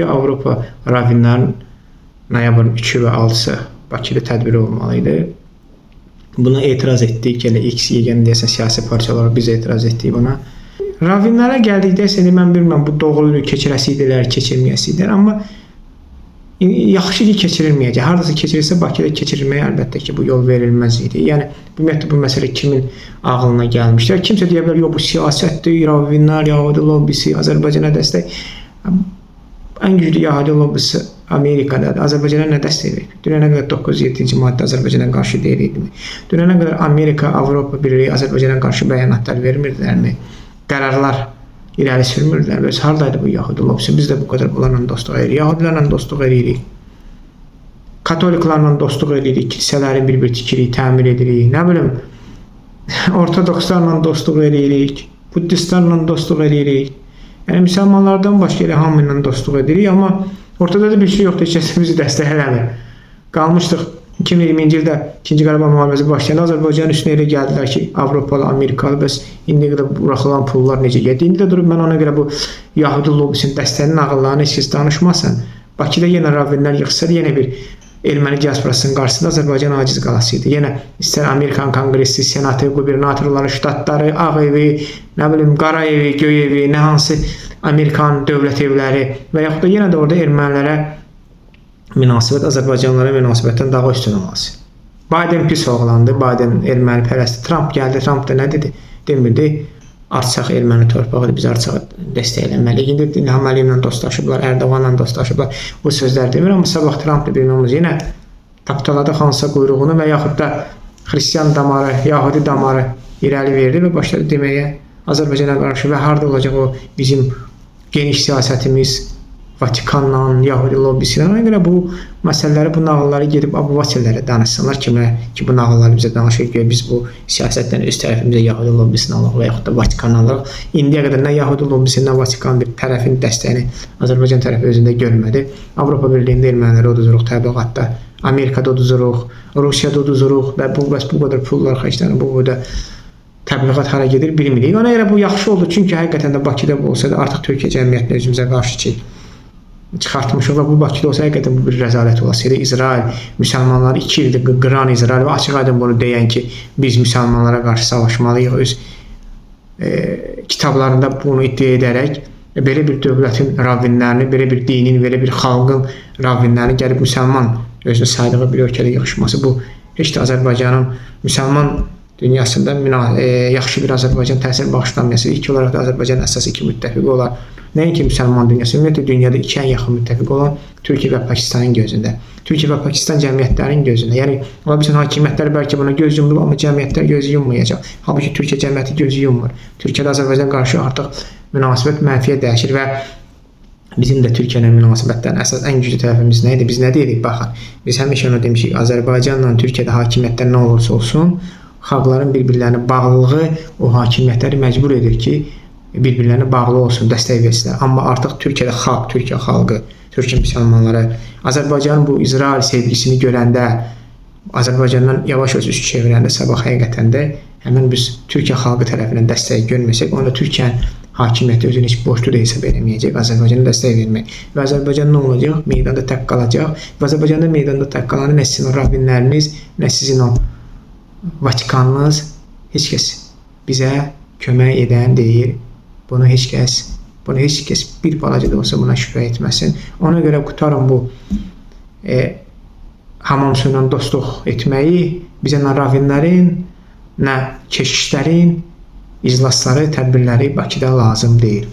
Avropa ravinlərin noyabrın 3-ü və 6-sı Bakıda tədbiri olmalı idi. Buna etiraz etdik. Elə X yeganə deyəsən siyasi partiyalar biz etiraz etdik buna. Ravinlərə gəldikdə isə mən bilmirəm bu doğru keçirəsi idilər, keçirməyəsi idilər, amma yaxşı ki keçirilməyəcək. Hardasa keçirilsə Bakıda keçirilməyə əlbəttə ki bu yol verilməz idi. Yəni ümumiyyətlə bu məsələ kimin ağlına gəlmişdi? Kimsə deyə bilər, yox bu siyasətdir, ravinlər, Yahudi lobbisi, Azərbaycana dəstək. Ən güclü Yahudi lobbisi Amerikadadır. Azərbaycana nə dəstək verir? Dünənə qədər 907-ci maddə Azərbaycana qarşı deyil idimi? Dünənə qədər Amerika, Avropa Birliyi Azərbaycana qarşı bəyanatlar vermirdilərmi? Qərarlar irəli sürmürdülər. Bəs hardaydı bu Yahudi lobbisi? Biz də bu qədər bunlarla dostluq edirik. Yahudilərlə dostluq edirik. Katoliklarla dostluq edirik, kilsələri bir-bir tikirik, təmir edirik. Nə bilim, ortodokslarla dostluq edirik, buddistlarla dostluq edirik. Yəni müsəlmanlardan başqa elə hamı ilə dostluq edirik, amma ortada da bir şey yoxdur, heç kəs bizi dəstək eləmir. Qalmışdıq 2020-ci ildə 2-ci Qarabağ müharibəsi başlayanda Azərbaycanın üstünə elə gəldilər ki, Avropalı, Amerikalı, bəs indiyə qədər buraxılan pullar necə getdi? İndi də durub mən ona görə bu Yahudi lobbisinin dəstəyinin ağıllarını heç kəs danışmasın. Bakıda yenə ravinlər yığsa da yenə bir erməni diasporasının qarşısında Azərbaycan aciz qalası idi. Yenə istər Amerikan Konqresi, Senatı, qubernatorları, ştatları, Ağ evi, nə bilim Qara evi, Göy evi, nə hansı Amerikan dövlət evləri və yaxud da yenə də orada ermənilərə münasibət Azərbaycanlılara münasibətdən daha üstün olması. Biden pis oğlandı, Biden erməni pərəsti. Trump gəldi, Trump da nə dedi? Demirdi, Artsaq erməni torpağıdır, biz Artsağı dəstəkləməliyik. İndi İlham Əliyevlə dostlaşıblar, Ərdoğanla dostlaşıblar. Bu sözlər demir, amma sabah Trump da bilmemiz yenə tapdaladı hansısa quyruğunu və yaxud da xristian damarı, Yahudi damarı irəli verdi və başladı deməyə Azərbaycana qarşı və harda olacaq o bizim geniş siyasətimiz Vatikanla, Yahudi lobbisi ilə. Ona görə bu məsələləri, bu nağılları gedib Abu-Vasillərə danışsınlar kimə ki bu nağılları bizə danışır ki, biz bu siyasətdən öz tərəfimizə Yahudi lobbisini alaq və yaxud da Vatikanı alaq. İndiyə qədər nə Yahudi lobbisi, nə Vatikan bir tərəfin dəstəyini Azərbaycan tərəfi özündə görmədi. Avropa Birliyində erməniləri uduzuruq təbliğatda, Amerikada uduzuruq, Rusiyada uduzuruq və bu bəs bu qədər pullar xərclənir, bu qədər təbliğat hara gedir bilmirik. Ona görə bu yaxşı oldu, çünki həqiqətən də Bakıda bu olsaydı artıq Türkiyə cəmiyyətini özümüzə qarşı ki çıxartmışıq və bu Bakıda olsa həqiqətən bu bir rəzalət olasıydı. İsrail müsəlmanları 2 ildir qıran İsrail və açıq-aydın bunu deyən ki, biz müsəlmanlara qarşı savaşmalıyıq öz kitablarında bunu iddia edərək belə bir dövlətin ravinlərini, belə bir dinin, belə bir xalqın ravinlərini gəlib müsəlman özünü saydığı bir ölkədə yığışması bu heç də Azərbaycanın müsəlman dünyasında yaxşı bir Azərbaycan təsir bağışlamayası. İlk olaraq da Azərbaycanın əsas iki müttəfiqi olar. Nəinki müsəlman dünyası, ümumiyyətlə dünyada iki ən yaxın müttəfiq olan Türkiyə və Pakistanın gözündə. Türkiyə və Pakistan cəmiyyətlərinin gözündə. Yəni ola bilsin hakimiyyətlər bəlkə buna göz yumdu, amma cəmiyyətlər göz yummayacaq. Halbuki Türkiyə cəmiyyəti gözü yummur. Türkiyədə Azərbaycan qarşı artıq münasibət mənfiyə dəyişir və bizim də Türkiyə ilə münasibətlərin əsas ən güclü tərəfimiz nə idi? Biz nə deyirik? Baxın, biz həmişə onu demişik. Azərbaycanla Türkiyədə hakimiyyətlər nə olursa olsun, xalqların bir-birlərinə bağlılığı o hakimiyyətləri məcbur edir ki, bir-birlərinə bağlı olsun, dəstək versinlər. Amma artıq Türkiyədə xalq, Türkiyə xalqı, Türkiyə müsəlmanları Azərbaycanın bu İsrail sevgisini görəndə, Azərbaycandan yavaş-yavaş üz çevirəndə sabah həqiqətən də həmin biz Türkiyə xalqı tərəfindən dəstək görməsək, onda Türkiyənin hakimiyyəti özünü heç borclu da hesab eləməyəcək Azərbaycana dəstək vermək. Və Azərbaycan nə olacaq? Meydanda tək qalacaq. Və Azərbaycanda meydanda tək qalanı nə sizin o ravinləriniz, nə sizin o Vatikanınız, heç kəs bizə kömək edən deyil. Bunu heç kəs, bunu heç kəs bir balaca da olsa buna şübhə etməsin. Ona görə qurtarın bu hamam suyu ilə dostluq etməyi bizə nə ravinlərin, nə keşişlərin iclasları, tədbirləri Bakıda lazım deyil.